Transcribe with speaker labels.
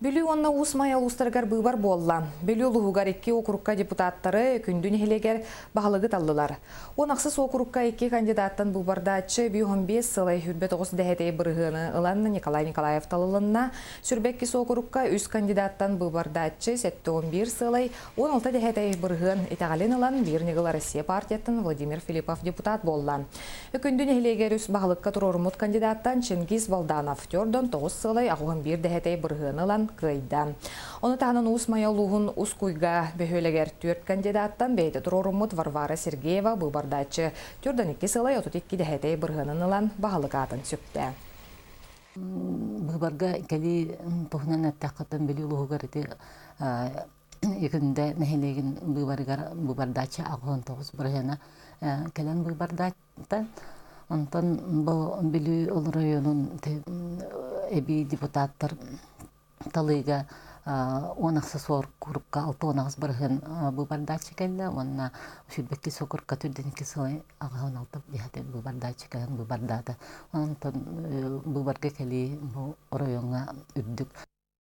Speaker 1: Бүлүү уонна Уус Майа улуустарыгар быыбар буолла. Бүлүү улууһугар икки уокурукка депутаттары Күндү нэһилиэгэр баһылыгы таллылар. 16 уокурукка икки кандидаттан быыбардааччы 55 сылай 29 дэһэтэй бырыһыаны ылан Николай Николаев талылынна. Сүрбэккис уокурукка үс кандидаттан быыбардааччы 71 сылай 16 дэһэтэй бырыһыан итэҕэлин ылан Биир ньыгыл Россия партияттан Владимир Филиппов депутат буолла. Өкүндү нэһилиэгэр үс баһылыкка туруоруммут кандидаттан Чингиз Балданов төрдөн 9 сылай 81 дэһэтэй бырыһыаны ылан кыайда. Ону таһынан Уус Майа улууһун Ускуйга бөһүөлэгэр түөрт кандидаттан бэйэтэ туруоруммут Варвара Сергеева быыбардааччы төрдөн 2 сылай 32 дэһэтэй бырыһыанын ылан баһылык аатын сүктэ.
Speaker 2: Быыбарга кэлии туһунан эттэххэ, Бүлүү улууһугар ити Икүндэ нэһилиэгин быыбарыгар быыбардааччы 89 бырыһыана кэлэн быыбардаата. Онтон бу Бүлүү оройуонун эбии депутаттар талыыга 18 уокурукка 68 бырыһыан быыбардааччы кэллэ уонна 22 сокурка түрдэн икки сыл 86 диэхэтэ быыбардааччы кэлэн быыбардаата. Онтон быыбарга кэлии бу оройуоҥҥа үрдүк.